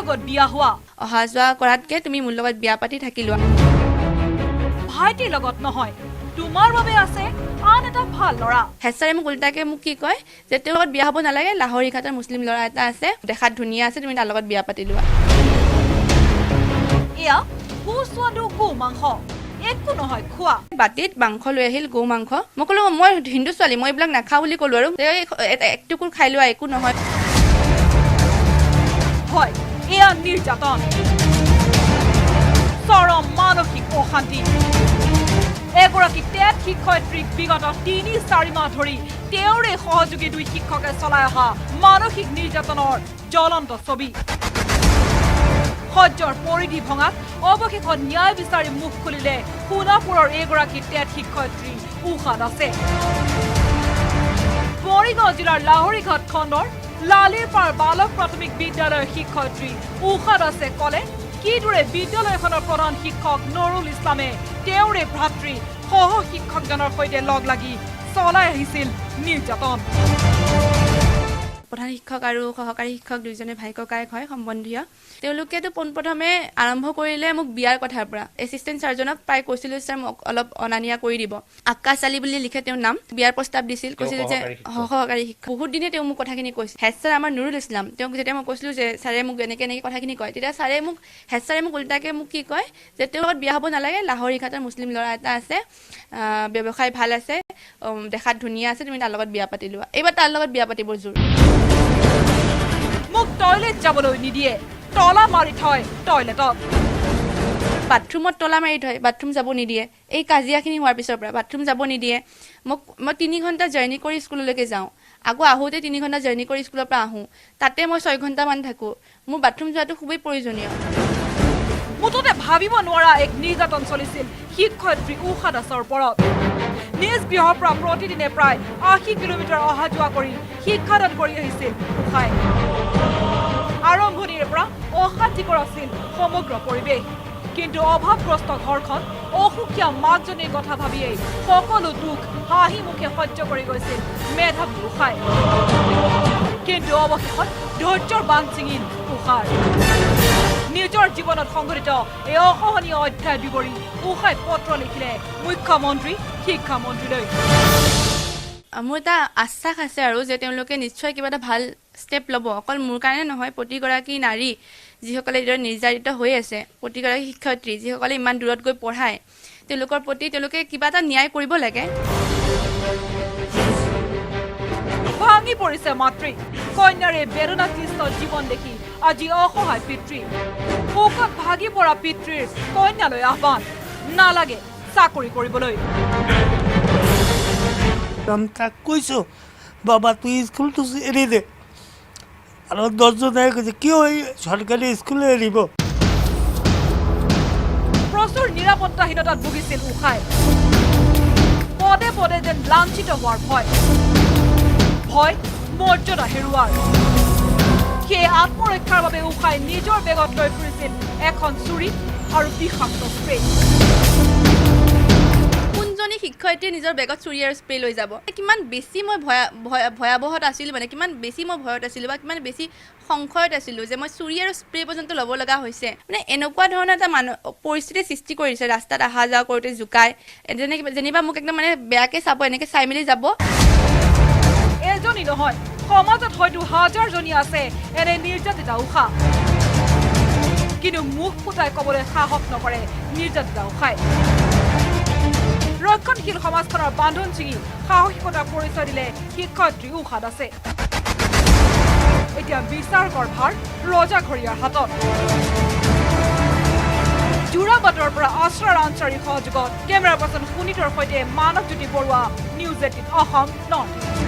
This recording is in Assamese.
লগত বিয়া হোৱা। অহা যোৱা কৰাতকৈ তুমি মোৰ লগত বিয়া পাতি থাকি লোৱা। ভাইটিৰ লগত নহয়, তোমাৰ বাবে আছে আন এটা ভাল ল'ৰা। হেড ছাৰে মোক উল্টাকৈ মোক কি কয় যে তেওঁৰ লগত বিয়া হ'ব নালাগে, লাহৰীঘাটৰ মুছলিম ল'ৰা এটা আছে, দেখাত ধুনীয়া আছে, তুমি তাৰ লগত বিয়া পাতি লোৱা। এয়া সুস্বাদু গো মাংস, একো নহয় খোৱা। বাতিত মাংস লৈ আহিল, গৌ মাংস। মই ক'লো মই হিন্দু ছোৱালী, মই এইবিলাক নাখাওঁ বুলি ক'লো আৰু এক টুকুৰ খাই লোৱা, একো নহয়। হয়, এয়া নিৰ্যাতন, চৰম মানসিক অশান্তি। এগৰাকী টেট শিক্ষয়িত্ৰীক বিগত 3-4 মাহ ধৰি তেওঁৰে সহযোগী দুই শিক্ষকে চলাই অহা মানসিক নিৰ্যাতনৰ জ্বলন্ত ছবি। সহ্যৰ পৰিধি ভঙাত অৱশেষত ন্যায় বিচাৰি মুখ খুলিলে সোণাপুৰৰ এইগৰাকী টেট শিক্ষয়িত্ৰী উষা দাসে। মৰিগাঁও জিলাৰ লাহৰীঘাট খণ্ডৰ লালিৰপাৰ বালক প্ৰাথমিক বিদ্যালয়ৰ শিক্ষয়িত্ৰী উষা দাসে ক'লে কিদৰে বিদ্যালয়খনৰ প্ৰধান শিক্ষক নুৰুল ইছলামে তেওঁৰে ভ্ৰাতৃ সহ শিক্ষকজনৰ সৈতে লগ লাগি চলাই আহিছিল নিৰ্যাতন। প্ৰধান শিক্ষক আৰু সহকাৰী শিক্ষক দুইজনে ভাই ককায়েক হয়, সম্বন্ধীয়। তেওঁলোকেতো পোনপ্ৰথমে আৰম্ভ কৰিলে মোক বিয়াৰ কথাৰ পৰা। এছিষ্টেণ্ট ছাৰজনক প্ৰায় কৈছিলোঁ, ছাৰ মোক অলপ অনা নিয়া কৰি দিব। আক্কাছ আলী বুলি লিখে তেওঁৰ নাম। বিয়াৰ প্ৰস্তাৱ দিছিল, কৈছিল যে সহকাৰী শিক্ষক। বহুত দিনে তেওঁ মোক কথাখিনি কৈছিল। হেড ছাৰ আমাৰ নুৰুল ইছলাম, তেওঁক যেতিয়া মই কৈছিলোঁ যে ছাৰে মোক এনেকৈ এনেকৈ কথাখিনি কয়, তেতিয়া ছাৰে মোক হেড ছাৰে মোক উল্টাকৈ মোক কি কয় যে তেওঁৰ লগত বিয়া হ'ব নালাগে, লাহৰীঘাটৰ মুছলিম ল'ৰা এটা আছে, ব্যৱসায় ভাল আছে, দেখাত ধুনীয়া আছে, তুমি তাৰ লগত বিয়া পাতি লোৱা। এইবাৰ তাৰ লগত বিয়া পাতিব জোৰ। মোক টয়লেট যাবলৈ নিদিয়ে, তলা মাৰি থয় টয়লেটত। বাথৰুমত তলা মাৰি থয়, বাথৰুম যাব নিদিয়ে। এই কাজিয়াখিনি হোৱাৰ পিছৰ পৰা বাথৰুম যাব নিদিয়ে মোক। মই 3 ঘণ্টা জাৰ্ণি কৰি স্কুললৈকে যাওঁ, আকৌ আহোঁতে 3 ঘণ্টা জাৰ্ণি কৰি স্কুলৰ পৰা আহোঁ, তাতে মই 6 ঘণ্টামান থাকোঁ। মোৰ বাথৰুম যোৱাটো খুবেই প্ৰয়োজনীয়। মুঠতে ভাবিব নোৱাৰা এক নিৰ্যাতন চলিছিল শিক্ষয়িত্ৰী উষা দাসৰ ওপৰত। নিজ গৃহৰ পৰা প্ৰতিদিনে প্ৰায় 80 কিলোমিটাৰ অহা যোৱা কৰি শিক্ষাদান কৰি আহিছিল উষাই। আৰম্ভণিৰে পৰা অশান্তিকৰ আছিল সমগ্ৰ পৰিৱেশ। কিন্তু অভাৱগ্ৰস্ত ঘৰখন, অসুখীয়া মাকজনীৰ কথা ভাবিয়েই সকলো দুখ হাঁহি মুখে সহ্য কৰি গৈছিল মেধাৱী উষাই। কিন্তু অৱশেষত ধৈৰ্যৰ বান্ধ ছিঙিল উষাৰ। নিজৰ জীৱনত সংঘটিত এই অসহনীয় অধ্যায় বিৱৰি উষাই পত্ৰ লিখিলে মুখ্যমন্ত্ৰী, শিক্ষামন্ত্ৰীলৈ। মোৰ এটা আশ্বাস আছে আৰু যে তেওঁলোকে নিশ্চয় কিবা এটা ভাল ষ্টেপ ল'ব। অকল মোৰ কাৰণে নহয়, প্ৰতিগৰাকী নাৰী যিসকলে এইদৰে নিৰ্যাতিত হৈ আছে, প্ৰতিগৰাকী শিক্ষয়িত্ৰী যিসকলে ইমান দূৰত গৈ পঢ়ায়, তেওঁলোকৰ প্ৰতি তেওঁলোকে কিবা এটা ন্যায় কৰিব লাগে। ভাঙি পৰিছে মাতৃ, কন্যাৰে বেদনাক্লিষ্ট জীৱন দেখি আজি অসহায় পিতৃ। শোকত ভাগি পৰা পিতৃৰ কন্যালৈ আহ্বান, নালাগে চাকৰি কৰিবলৈ। আমি তাক কৈছোঁ, বাবা তুই স্কুলটো এৰি দে। আৰু 10জনে কৈছে কিয় এই চৰকাৰী স্কুলে এৰিব। প্ৰচুৰ নিৰাপত্তাহীনতাত ভুগিছিল উষাই। পদে পদে যেন লাঞ্ছিত হোৱাৰ ভয়, ভয় মৰ্যাদা হেৰুৱাৰ। সেয়ে আত্মৰক্ষাৰ বাবে উষাই নিজৰ বেগত লৈ ফুৰিছিল এখন চুৰি আৰু বিষাক্ত স্প্ৰে। কোনজনী শিক্ষয়িত্ৰীয়ে নিজৰ বেগত চুৰি আৰু স্প্ৰে লৈ যাব? কিমান বেছি মই ভয়াৱহত আছিলোঁ, মানে কিমান বেছি মই ভয়ত আছিলোঁ বা কিমান বেছি সংশয়ত আছিলোঁ যে মই চুৰি আৰু স্প্ৰে পৰ্যন্ত ল'ব লগা হৈছে। মানে এনেকুৱা ধৰণৰ এটা মানুহ পৰিস্থিতিৰ সৃষ্টি কৰিছে। ৰাস্তাত অহা যোৱা কৰোঁতে জোকাই, যেনে যেনিবা মোক একদম মানে বেয়াকৈ চাব, এনেকৈ চাই মেলি যাব। এজনী নহয়, সমাজত হয়তো হাজাৰজনী আছে এনে নিৰ্যাতিতা উষা। কিন্তু মুখ ফুটাই ক'বলৈ সাহস নকৰে নিৰ্যাতিতা উষাই। ৰক্ষণশীল সমাজখনৰ বান্ধোন ছিঙি সাহসিকতাৰ পৰিচয় দিলে শিক্ষয়িত্ৰী উষা দাসে। এতিয়া বিচাৰকৰ ভাৰ ৰজাঘৰীয়াৰ হাতত। যোৰাবাটৰ পৰা আশ্ৰাৰ আনচাৰীৰ সহযোগত কেমেৰা পাৰ্চন সুনীতৰ সৈতে Manabjyoti Baruah, news 18 Assam north east.